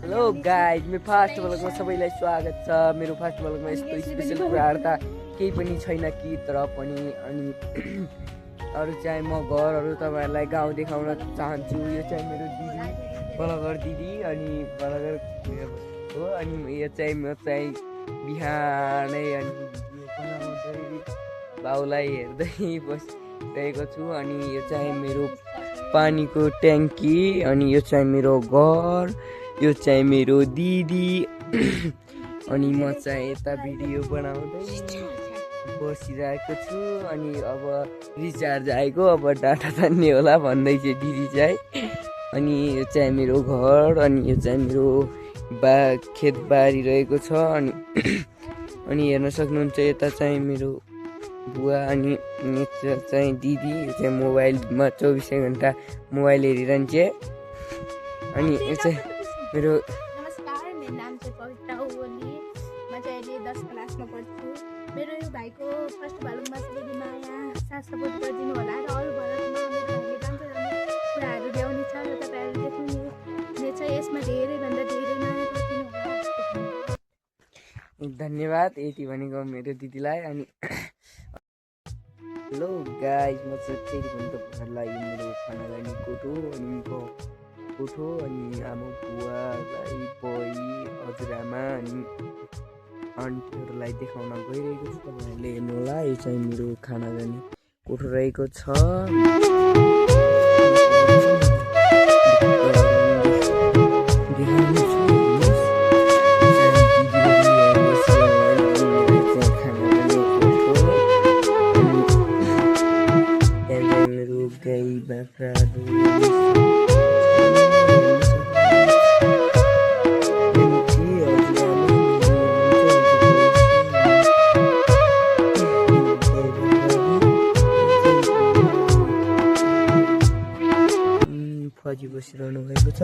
Hello guys, मेरो first ब्लगमा सबैलाई स्वागत छ। मेरो फर्स्ट ब्लगमा यस्तो स्पेसल कुराहरू त केही पनि छैन कि, तर पनि अनि अरू चाहिँ म घरहरू तपाईँहरूलाई गाउँ देखाउन चाहन्छु। यो चाहिँ मेरो दिदी, ब्लगर दिदी अनि ब्लगर हो। अनि यो चाहिँ म चाहिँ बिहानै अनि बाउलाई हेर्दै बसिरहेको छु। अनि यो चाहिँ मेरो पानीको ट्याङ्की, अनि यो चाहिँ मेरो घर, यो चाहिँ मेरो दिदी अनि म चाहिँ यता भिडियो बनाउँदै बसिरहेको छु। अनि अब रिचार्ज आएको, अब डाटा तान्ने होला भन्दैछ दिदी चाहिँ। अनि यो चाहिँ मेरो घर, अनि यो चाहिँ मेरो खेतबारी रहेको छ। अनि हेर्न सक्नुहुन्छ यता चाहिँ मेरो बुवा, अनि यता चाहिँ दिदी। यो चाहिँ मोबाइलमा 24 घन्टा मोबाइल हेरिरहन्छ। अनि यो चाहिँ मेरो नमस्कार, मेरो नाम चाहिँ पवित्र ओली। म चाहिँ अहिले 10 क्लासमा पढ्छु। मेरो यो भाइको फर्स्ट भ्लगमा सबैले माया साथ सपोर्ट गरिदिनु होला र अरू भ्लगमा मेरो भाइले राम्रो राम्रो कुराहरू ल्याउने छ र तपाईँहरू देख्नुहुनेछ। यसमा धेरैभन्दा धेरै माया गरिदिनु होला। धन्यवाद यति भनेको मेरो दिदीलाई। अनि हेलो गाइज, म चाहिँ फेरि पनि तपाईँहरूलाई मेरो खाना खाने कोठो अनि कोठो अनि आमा बुवालाई बही हजुरआमा अनि आन्टीहरूलाई देखाउन गइरहेको छु। तपाईँहरूले हेर्नु होला, यो चाहिँ मेरो खाना खाने कोठो रहेको छ। गाई बाख्राहरू फजी बसिरहनु भएको छ।